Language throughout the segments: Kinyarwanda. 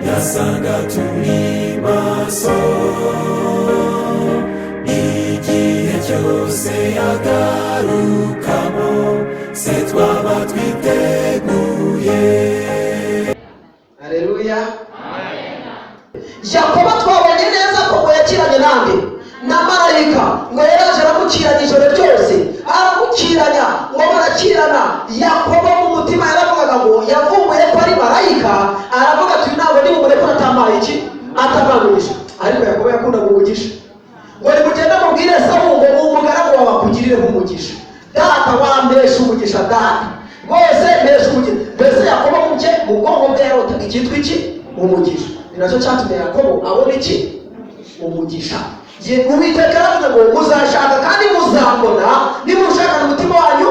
Yasanga turi maso. Igihe cyose yagarukamo, se twaba twiteguye? Haleluya! Yakobo twabonye neza ko ngo yakiranye nande? Na marayika. Ngo yaraje aramukiranya ijoro ryose, aramukiranya, ngo barakirana. Yakobo mu mutima yaravugaga ngo yavumbuye ko ari marayika, aravuga ati: "Ntabwo ndi bumurekure atampaye iki? Atampaye umugisha." Ariko Yakobo yakundaga umugisha. Ngo nimugende mubwire Esawu ngo umugaragu wawe akugirireho umugisha. Data, wampesha umugisha, data rwose, mpesha umugisha. Mbese Yakobo mu bye, mu bwonko bwe, yarotaga icyitwa iki? Umugisha. Ni nacyo cyatumye Yakobo abona iki? Umugisha. Ye, Uwiteka aravuze ngo muzashaka kandi muzambona nimushakana umutima wanyu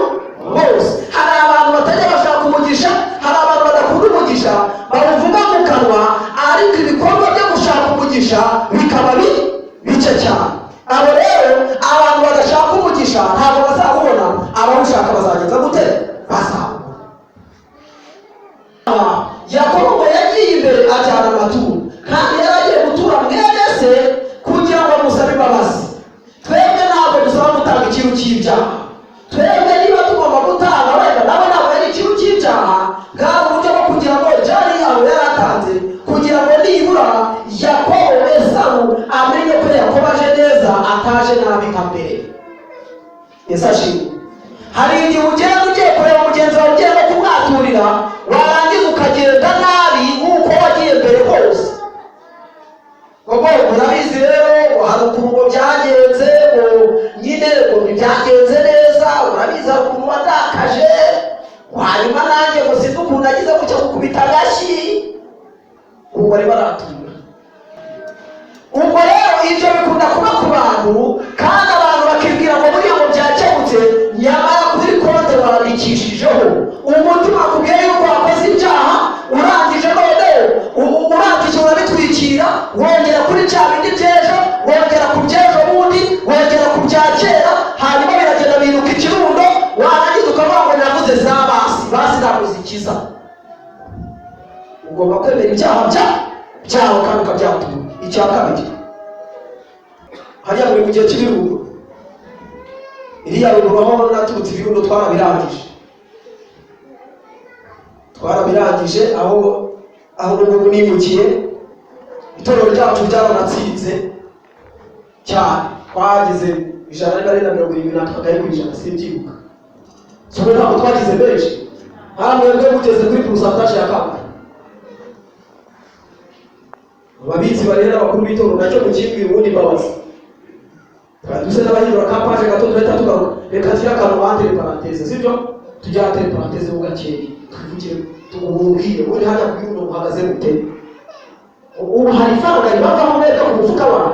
wose. Hari abantu batajya bashaka umugisha, hari abantu badakunda umugisha, bawuvuga mu kanwa, ariko ibikorwa byo gushaka umugisha bikaba bike cyane. Abo rero, abantu badashaka umugisha, ntabwo bazawubona. Abawushaka bazagenza gute? Bazawubona. Yakobo ngo yagiye imbere ajyana amaturo, kandi yari agiye gutura mwene se kugira ngo amusabe imbabazi. Twebwe ntabwo dusaba gutanga ikintu cy'ibyaha. Twebwe niba tugomba gutanga, wenda nawe ntabwo yari ikintu cy'ibyaha, bwari uburyo bwo kugira ngo jari aho yari atanze, kugira ngo nibura Yakobo, Esawu amenye ko Yakobo aje neza, ataje nabi nka mbere. Yesu ashimwe! Hari igihe ugenda ugiye kureba mugenzi wawe, ugiye no kumwaturira, warangiza ukagenda nabi nk'uko wagiye mbere hose. Ngo murabizi rero, hari ukuntu ngo byagenze, ngo nyine ngo ntibyagenze neza, urabizi, hari ukuntu watakaje, hanyuma nanjye ngo sinzi ukuntu nagize gutya gukubita agashyi. Ubu bari baratura. Ubwo rero ibyo bikunda kuba ku bantu, kandi abantu bakibwira ngo buriya ngo byakemutse, nyamara kuri konti bandikishijeho. Umutima akubwiye yuko wakoze ibyaha, urangije none urangije urabitwikira, wongera kuri bya bindi by'ejo, wongera ku by'ejo bundi, wongera ku bya kera, hanyuma biragenda biruka ikirundo. Warangiza ukavuga ngo navuze za basi basi, ntabwo zikiza. Ugomba kwemera ibyaha byawe kandi ukabyatura. Icya kabiri, hariya muri mu gihe cy'ibirundo, iriya ruguru aho naturutse, ibirundo twarabirangije, twarabirangije. Aho ubu nimukiye, itorero ryacu ryaranatsinze cyane, twagize 100 niba ari na 70 na kangahe%, simbyibuka. Si ubu ntabwo twagize benshi. Hano mwebwe mugeze kuri pourcentage ya kangahe? Ababitsi barera, abakuru b'itorero, nacyo mukimbwira ubundi mbabazi. Twari duse n'abahindura ka page gato, turahita tugaruka. Reka tugire akantu entre parenthèse, sibyo? Tujye entre parenthèse ho gakeya, twivugire, tububwire ubundi hajya ku birundo muhagaze gute. Ubu hari ifaranga ribavaho mwebwe ku mufuka wawe?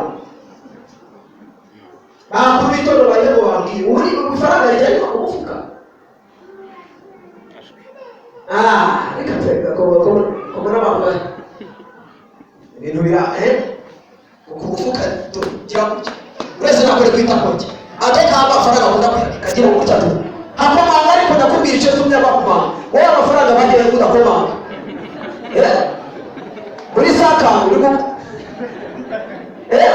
Abakuru b'itorero barihe ngo babwire ubu ifaranga rijya riva ku mufuka? Ah, reka tureka ko n'abantu bari ibintu bira ku mufuka. Gira gutya, uretse nakore kwita konti ate ka amafaranga akunda kagira gutya tu hakomanga. Ariko ndakubwira icyo tumye bakomanga. Wowe amafaranga bagiye udakomanga muri saka uri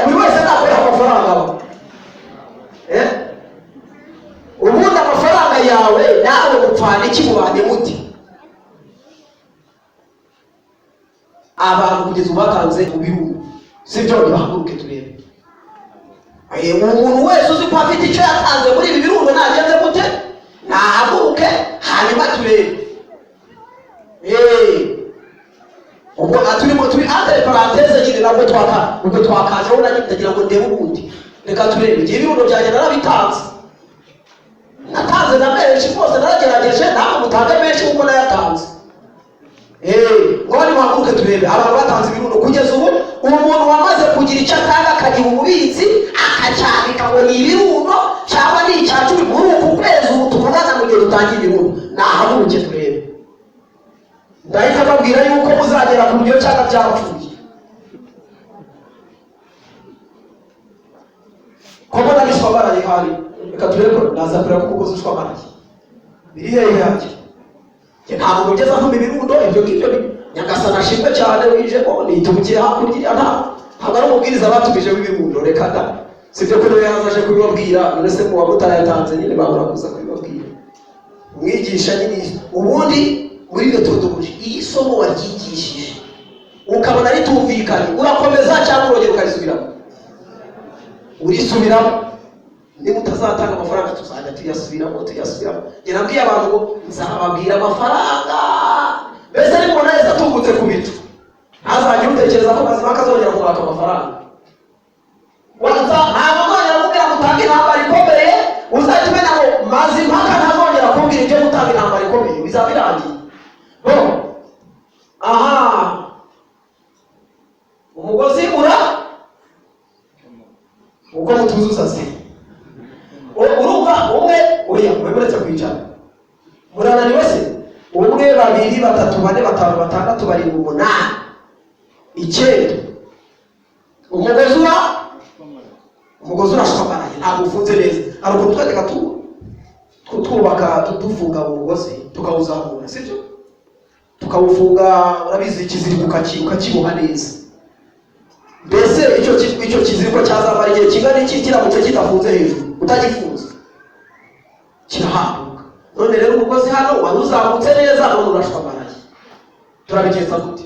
buri wese nakora amafaranga aba ubundi amafaranga yawe nawe mupfana iki? Mubanye muti? Abantu kugeza ubu batanze mu bihugu, sibyo? Nibahaguruke turebe. Umuntu wese uzi ko afite icyo yatanze muri ibi birundo nagenze gute? Nahaguruke, hanyuma turebe. Ubwo turimo turi entre parenthèse nyine, nabwo twaka, ubwo twakajeho nanjye ndagira ngo ndebe ubundi. Reka turebe. Igihe ibirundo byanjye narabitanze, natanze na menshi rwose, naragerageje. Ntabwo mutange menshi kuko nayatanze. Ngo nimuhaguruke turebe abantu batanze ibirundo kugeza ubu. Umuntu wamaze kugira icyo atanga, akagira umubitsi, akacyandika ngo ni ibirundo cyangwa ni 10% muri uku kwezi ubu tuvugana, mu gihe dutangiye ibirundo, nahaguruke turebe. Ndahita mbabwira yuko muzagera ku rugero cyangwa byapfuye. Ko mbona bishwamaraye hari, reka turebe ko naza kureba ko umugozi ushwamaraye biri hehe. Yanjye. Njye nta muntu ugeze antuma ibirundo, ibyo ngibyo ni Nyagasani. Nyagasani ashimwe cyane wijemo nitubukiye hakurya, ntabwo ari umubwiriza batumije w'ibirundo, reka da. Sibyo ko niwe yazaje kubibabwira? None se muba mutayatanze nyine babura kuza kubibabwira? Umwigisha nyine ubundi muri methodology, iyi somo waryigishije ukabona ritumvikanye, urakomeza cyangwa urongera ukarisubiramo? Urisubiramo. Niba utazatanga amafaranga, tuzajya tuyasubiramo, tuyasubiramo. Njye nabwiye abantu ngo nzababwira amafaranga. Mbese nimubona Yesu atungutse ku bicu, ntazagire utekereza ko Mazima azongera kubaka amafaranga. Waza ntabwo nzongera kubwira ngo utange intambara ikomeye. Uzajya umenya ngo Mazimpaka ntazongera kubwira ibyo gutanga intambara ikomeye, bizaba birangiye. Bo aha umugozi ura uko mutuzuza se, urumva umwe, oya, mwe kwicara, murananiwe se? Umwe, babiri, batatu, bane, batanu, batandatu, barindwi, umunani, icyenda. Umugozi ura, umugozi urashwambaraye, ntabwo ufunze neza. Hari ukuntu twajyaga twubaka, dufunga umugozi, tukawuzamura, sibyo? Tukawufunga, urabizi, ikiziriko ukakiboha neza. Mbese icyo kiziriko cyazamara igihe kingana iki kiramutse kidafunze hejuru, utagifunze? Kirahambuka. None rero umugozi hano wari uzamutse neza, none urashwambaraye. Turabigenza gute?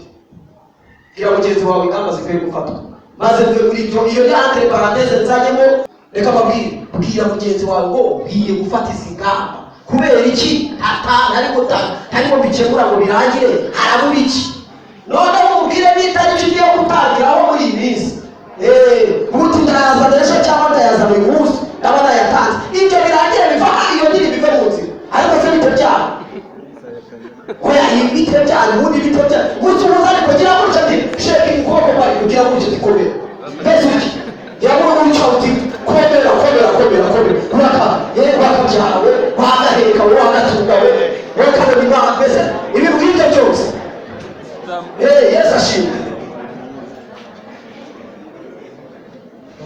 Bwira mugenzi wawe ingamba zikwiye gufatwa, maze mve muri ibyo. Iyo ni entre parenthèse nzanyemo. Reka mbabwire, bwira mugenzi wawe ngo nkwiye gufata izi ngamba. Kubera iki? Ntariko mbikemura ngo birangire, harabura iki? Noneho umubwire n'itariki ugiye gutangiraho muri iyi minsi. Uti ndayazana ejo cyangwa ndayazana uyu munsi, ndaba nayatanze, ibyo birangire, biva iyo nyine, bive mu nzira. Ariko se bite byaha? Oya, iyi bite byanyu ubundi, bite byanyu? Musuhuza, ariko gira gutya ati sheka ukuboko kwawe, kugira gutya ati komera. Mbese uti gira gutya uti komera, komera, komera, komera, uraka yewe, wakabyara we, wagaheka we, wagatunga we, wakabona Imana. Mbese ibintu nk'ibyo byose. Yesu ashimwe.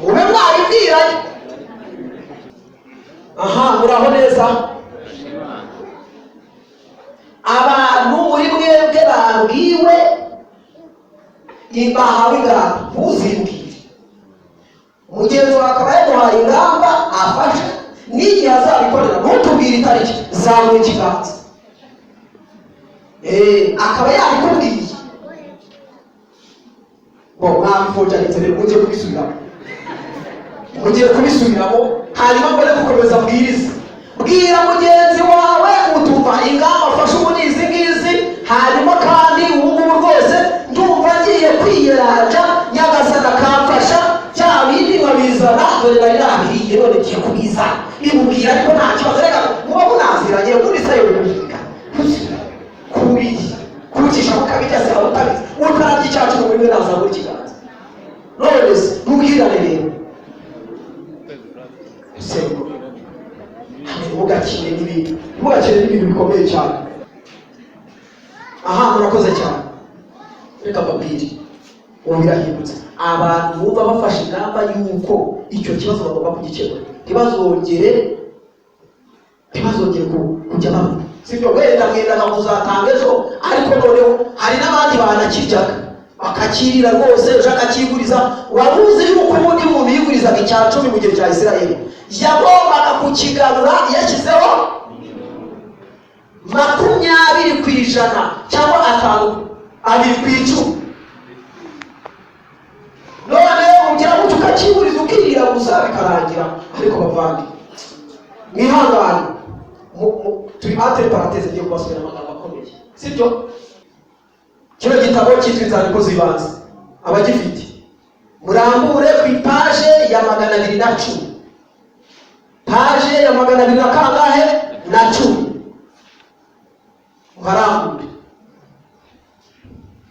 Mube mwabibwiranye. Aha muraho neza. Abantu muri mwebwe babwiwe, bahawe ingamba, ntuzimbwire. Mugenzi wawe akaba yaguhaye ingamba afashe n'igihe azabikorera, ntutubwire itariki, zamura ikiganza. Akaba yabikubwiye ngo mwabifojanitse. Rero mugiye kubisubiramo, mugiye kubisubiramo, hanyuma mbone gukomeza mbwiriza. Bwira mugenzi wawe utumva ingamba afashe ubu ni izi ngizi, hanyuma kandi ubu ngubu rwose ndumva ngiye kwiyeranja, Nyagasana akamfasha, bya bindi nkabizana. Dore nari nabiriye, none ngiye kubizana. Bimubwira, ariko nta kibazo. Reka muba munaziranye, ubundi se bimubwira kubiye kubicisha mukabijya se aho utabizi, utarabye icyacu mu bimwe, nazamura ikiganza. None se mubwirane rero se, ntimugakine n'ibintu, ntimugakine n'ibintu bikomeye cyane. Aha murakoze cyane. Reka mbabwire, ubu birahindutse. Abantu bumva bafashe ingamba y'uko icyo kibazo bagomba kugikemura, ntibazongere kujya bamwe, sibyo? Wenda mwendaga kuzatanga ejo, ariko noneho hari n'abandi banakiryaga, bakakirira rwose, ejo akakiguriza. Wari uzi yuko ubundi muntu yigurizaga icya cumi mu gihe cya Isirayeli yagombaga kukigarura yashyizeho 20% cyangwa 5, 2 ku icumi. Noneho ugira gutya ukakiguriza, ukirira gusa, bikarangira. Ariko bavandi, mwihangane, turi entre parenthèse, ngiye kubasomera amagambo akomeye, sibyo? Kino gitabo cyitwa Inzandiko z'Ibanze, abagifite murambure ku ipaje ya 210. Paje ya 200 na kangahe? Na cumi, muharambure.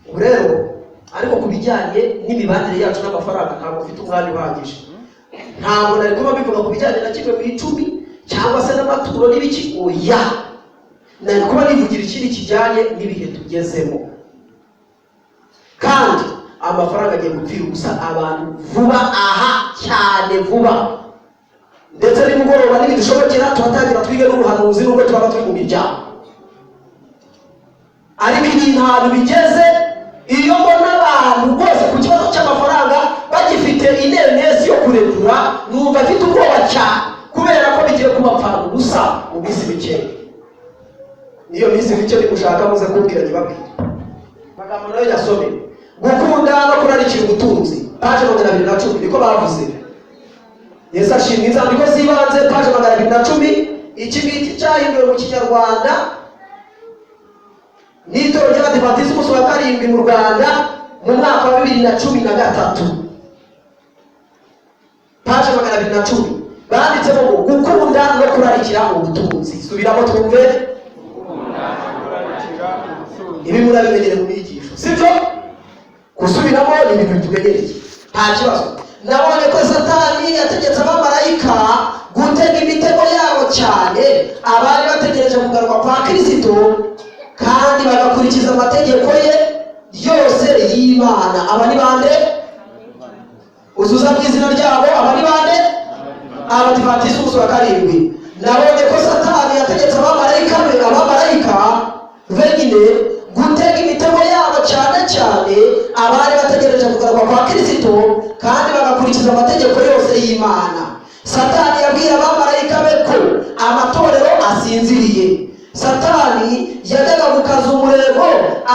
Ubu rero ariko ku bijyanye n'imibanire yacu n'amafaranga, ntabwo mfite umwanya uhagije, ntabwo nari kuba bivuga ku bijyanye na kimwe mu icumi cyangwa se n'amaturo n'ibiki. Oya, nari kuba nivugira ikindi kijyanye n'ibihe tugezemo. Kandi amafaranga agiye gupfira ubusa abantu vuba aha cyane, vuba ndetse nimugoroba nibidushobokera turatangira twige n'ubuhanuzi, nubwo turaba turi mu miryango. Ariko ibintu ahantu bigeze Iyo mbona abantu rwose ku kibazo cy'amafaranga bagifite inenesi yo kurekura, numva afite ubwoba cyane, kubera ko bigiye kubapfana ubusa mu minsi mike. Niyo minsi mike nimushaka muze kumbwira ntibabwire. Amagambo nayo yasome: gukunda no kurarikira ubutunzi, paje 210, niko bavuze. Yesu ashimwe. Inzandiko z'ibanze, paje 210. Iki ngiki cyahinduwe mu Kinyarwanda n'Itorero ry'Abadivantisiti umunsi wa karindwi mu Rwanda mu mwaka wa 2013, paje 210. Banditsemo ngo gukunda no kurarikira ubutunzi. Subiramo twumve. Kurarikira ubutunzi. Ibi murabimenyere mu nyigisho, sibyo? Gusubiramo ni ibintu bitumenyereye, nta kibazo. Nabonye ko Satani yategetse abamarayika gutega imitego yabo cyane abari bategereje kugaruka kwa Kirisito kandi bagakurikiza amategeko ye yose y'Imana. Aba ni bande? Uzuza mu izina ryabo. Aba ni bande? Abadivantisiti umunsi wa karindwi. Nabonye ko Satani yategetse abamarayika be, abamarayika benyine, gutega imitego yabo cyane cyane abari bategereje kugaruka kwa Kirisito kandi bagakurikiza amategeko yose y'Imana. Satani yabwiye abamarayika be ko amatorero asinziriye. Satani yajyaga gukaza umurego,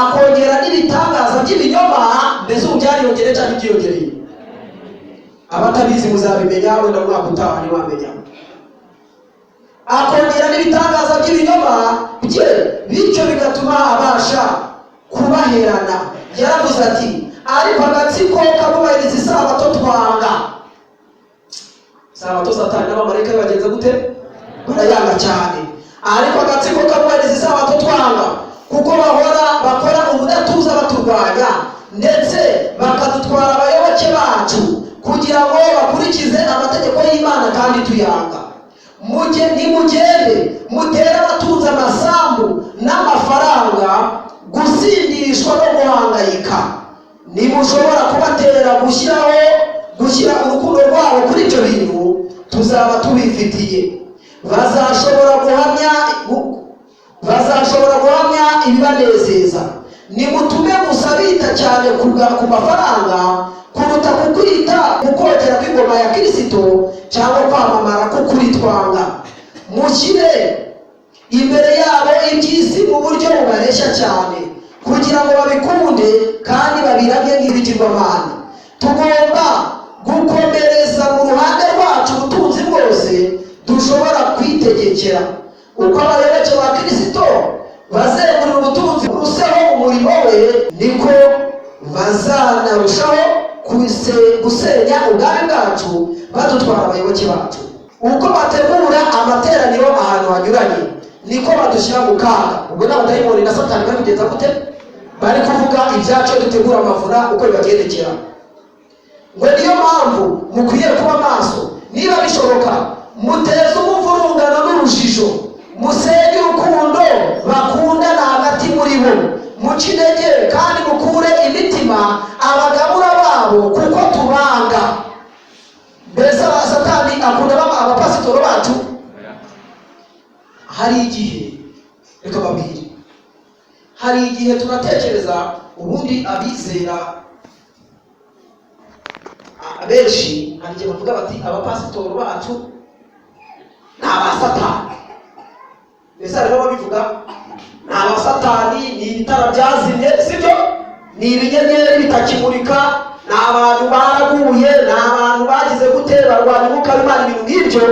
akongera n'ibitangaza by'ibinyoma. Mbese ubu byariyongereye cyangwa ibyiyongereye? Abatabizi muzabimenya wenda mu mwaka utaha ntiwamenya. Akongera n'ibitangaza by'ibinyoma bye, bityo bigatuma abasha kubaherana. Yaravuze ati: "Ariko agatsiko kabubahiriza isabato twanga." Isabato Satani n'abamarayika be bagenza gute? Barayanga cyane. "Ariko agatsiko kabubahiriza isabato twanga, kuko bahora bakora ubudatuza baturwanya, ndetse bakadutwara abayoboke bacu kugira ngo bakurikize amategeko y'Imana kandi tuyanga. Mujye, nimugende mutere abatunze amasambu n'amafaranga gusindishwa no guhangayika. Nimushobora kubatera gushyira urukundo rwabo kuri ibyo bintu, tuzaba tubifitiye. Bazashobora guhamya ibibanezeza. Nimutume gusa bita cyane ku mafaranga kuruta ku kwita ku kogera kw'ingoma ya Kirisito cyangwa kwamamara k'ukuri twanga. Mushyire imbere yabo iby'isi mu buryo bubareshya cyane, kugira ngo babikunde kandi babiramye nk'ibigirwamana. Tugomba gukomereza mu ruhande rwacu ubutunzi bwose dushobora kwitegekera. Uko abayoboke ba Kirisito bazegurira ubutunzi buruseho umurimo we, niko bazanarushaho gusenya ubwami bwacu badutwara abayoboke bacu. Uko bategura amateraniro ahantu hanyuranye, niko badushyira mu kaga." Ubwo n'abadayimoni na Satani bari kugenza gute? Bari kuvuga ibyacu iyo dutegura amavuna, uko bibagendekera. Ngo: "Niyo mpamvu mukwiye kuba maso. Niba bishoboka, muteze umuvurungano n'urujijo, musenye urukundo bakundana hagati muri bo, muce intege kandi mukure imitima abagabura babo, kuko tubanga." Mbese aba Satani akunda abapasitoro bacu? Hari igihe, reka babwire, hari igihe tunatekereza ubundi abizera abenshi, hari igihe bavuga bati: "Abapasitoro bacu ni abasatani." Mbese harimo ababivuga? Ni abasatani, ni ibitara byazimye, sibyo? Ni ibinyenyeri bitakimurika, ni abantu baraguye, ni abantu bagize gute, barwanya umwuka w'Imana, ibintu nk'ibyo.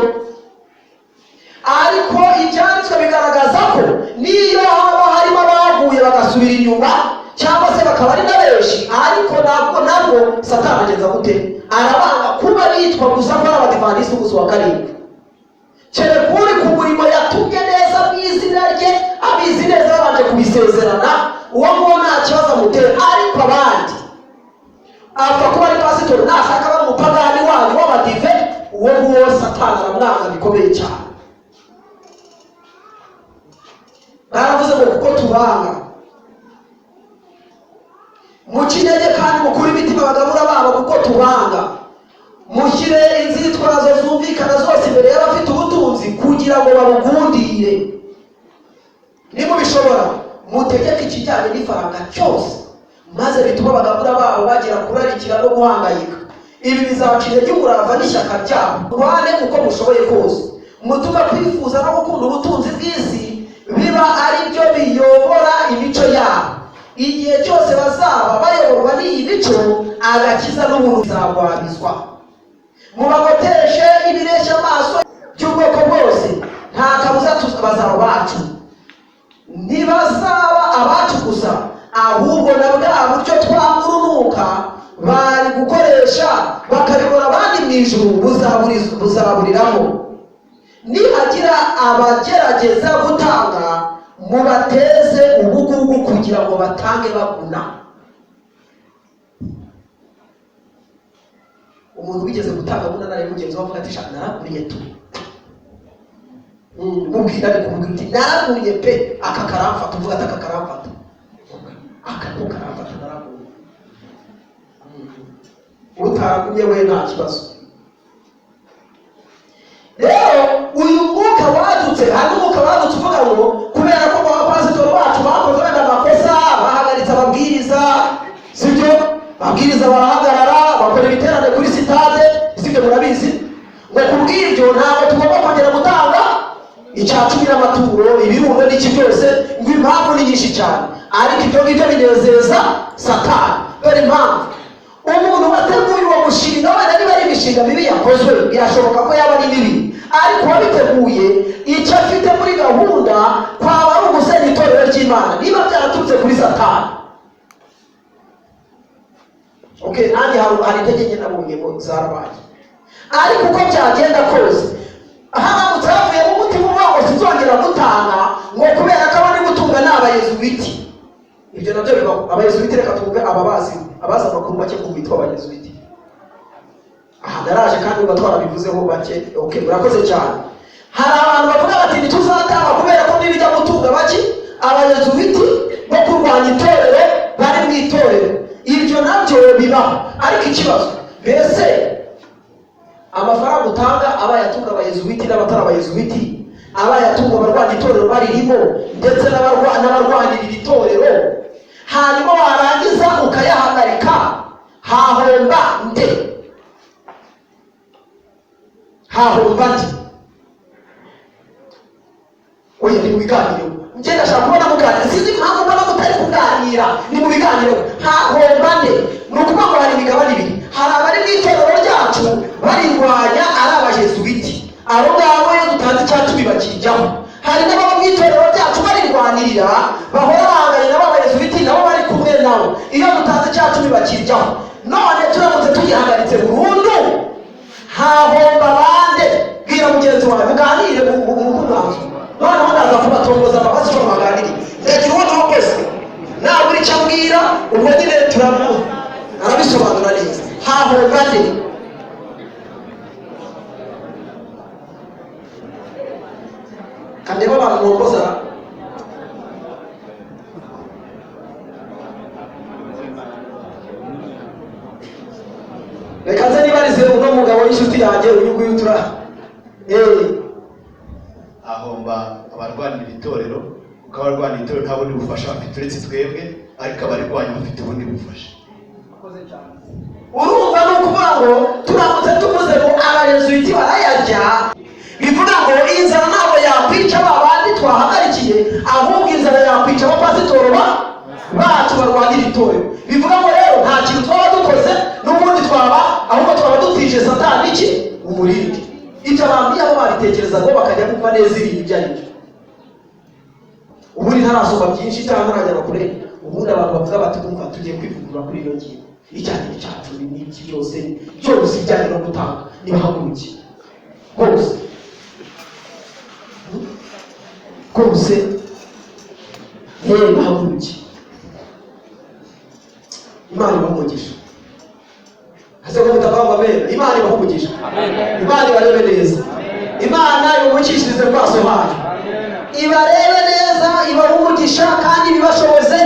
Ariko Ibyanditswe bigaragaza ko niyo haba harimo abaguye bagasubira inyuma, cyangwa se bakaba ari na benshi, ariko ntabwo nabwo Satani agenza gute? Arabanga. Kuba bitwa gusa ko ari Abadivantisiti umunsi wa karindwi, kereka uri ku murimo yatumye neza mu izina rye, abizi neza, babanje kubisezerana, uwo nguwo nta kibazo amutera. Ariko abandi, apfa kuba ari pasitori, nashaka aba umupagani wanyu w'Abadive, uwo nguwo Satani aramwanga bikomeye cyane. Baravuze ngo: "Kuko tubanga." Muce intege kandi mukure imitima abagabura babo, kuko tubanga. Mushyire inzitwazo zumvikana zose imbere y'abafite ubutunzi kugira ngo babugundire. Nimubishobora, mutegeke ikijyanye n'ifaranga cyose, maze maze bituma abagabura babo bagira kurarikira no guhangayika. Ibi bizaca intege umurava n'ishyaka ryabo. Murwane uko mushoboye kose, mutume kwifuza no gukunda ubutunzi bw'isi biba ari byo biyobora imico yabo. Igihe cyose bazaba bayoborwa n'iyi mico, agakiza n'ubuntu bizagwabizwa. Mubagoteshe ibireshya amaso by'ubwoko bwose, nta kabuza bazaba bacu. Ntibazaba abacu gusa, ahubwo na bwa buryo twamurunuka bari gukoresha bakabikora abandi mu ijuru buzaburiramo. Nihagira abagerageza gutanga, mubateze ubugugu kugira ngo batange baguna. Umuntu wigeze gutanga aguna nari mugenzi we avuga ati sha naraguriye tu. Mubwira ari kumubwira uti naraguriye pe, aka karamfata, uvuga ati aka karamfata, aka ko karamfata naraguriye. Utaragumye we nta kibazo. Rero uyu mwuka wadutse, hari umwuka wadutse uvuga ngo kubera ko abapasitori bacu bakoze wenda amakosa, bahagaritse ababwiriza, sibyo? Ababwiriza barahagarara bakora ibiterane kuri sitade, sibyo? Murabizi ngo kubw'ibyo ntabwo tugomba kongera gutanga icya cumi n'amaturo, ibirundo n'iki byose, ngo impamvu ni nyinshi cyane, ariko ibyo ngibyo binezeza Satani. Dore impamvu umuntu wateguye uwo mushinga, wenda niba ari imishinga mibi yakozwe, birashoboka ko yaba ari mibi, ariko uwabiteguye icyo afite muri gahunda kwaba ari ugusenya itorero ry'Imana, niba byaraturutse kuri Satani. Okay, nanjye hari intege nke nabonyemo zarabaye, ariko uko byagenda kose haramutse havuyemo umutima uvuga ngo sinzongera gutanga, ngo kubera ko abandi gutunga ni abayezuwiti. Ibyo nabyo bibaho. Abayezuwiti, reka tuvuge ababazi, abazi amakuru make ku bitwa abayezuwiti. Aha naraje kandi uba twarabivuzeho bake. Okay, murakoze cyane. Hari abantu bavuga bati ntituzatanga kubera ko nibijya gutunga baki abayezuwiti bo kurwanya itorero bari mu itorero. Ibyo nabyo bibaho, ariko ikibazo mbese amafaranga utanga abayatunga abayezuwiti n'abatari abayezuwiti, abayatunga abarwanya itorero baririmo ndetse n'abarwanira iri torero, hanyuma warangiza ukayahagarika, hahomba nde? Hahomba nde? Oya, ni mu biganiro. Njye ndashaka kubona muganira, sinzi impamvu mbona mutari kuganira. Ni mu biganiro, hahomba nde? Ni ukuvuga ngo hari imigabane ibiri. Hari abari mu itorero ryacu barirwanya ari abajezuwiti, abo ngabo iyo dutanze icya cumi bakijyaho. Hari n'ababa mu itorero ryacu barirwanirira, bahora bahanganye nabo abayezuwiti, nabo bari kumwe nabo, iyo dutanze icya cumi bakijyaho. None turamutse tugihagaritse burundu, hahomba bande? Bwira mugenzi wawe muganire mu mwanzuro. Noneho ndaza kubatongoza mbabazi icyo mwaganiriye, ndagira uwo ntokoze nabura icyo ambwira, ubwo nyine turamu arabisobanura neza. Hahomba nde? Kandeba abantu ntokoza. Reka nze nibarize uno mugabo w'inshuti yanjye uyu nguyu tura Ahomba abarwanira itorero, kuko abarwanira itorero nta bundi bufasha bafite uretse twebwe, ariko abarirwanya bafite ubundi bufasha. Urumva ni ukuvuga ngo turamutse tuvuze ngo abayezuwiti barayarya, bivuga ngo inzara ntabwo yakwica ba bandi twahagarikiye, ahubwo inzara yakwica abapasitoro bacu barwanira itorero. Bivuga ngo rero nta kintu twaba dukoze, n'ubundi twaba ahubwo twaba dutije Satani iki? Umurindi. Ibyo abantu iyo babitekerezaga bakajya bumva neza ibintu ibyo ari byo. Ubundi ntarasoma byinshi cyangwa ntaragera kure, ubundi abantu bavuga bati umva tugiye kwivugurura kuri iyo ngingo, icyanjye cyacu n'iki byose byose ibijyanye no gutanga, nibahaguruke rwose rwose, bahaguruke. Imana ibahe umugisha. Ese ko mutavanga amena? Imana ibahe umugisha. Imana ibarebe neza. Imana ibamukishirize mu maso hayo, ibarebe neza, ibahe umugisha kandi ibibashoboze.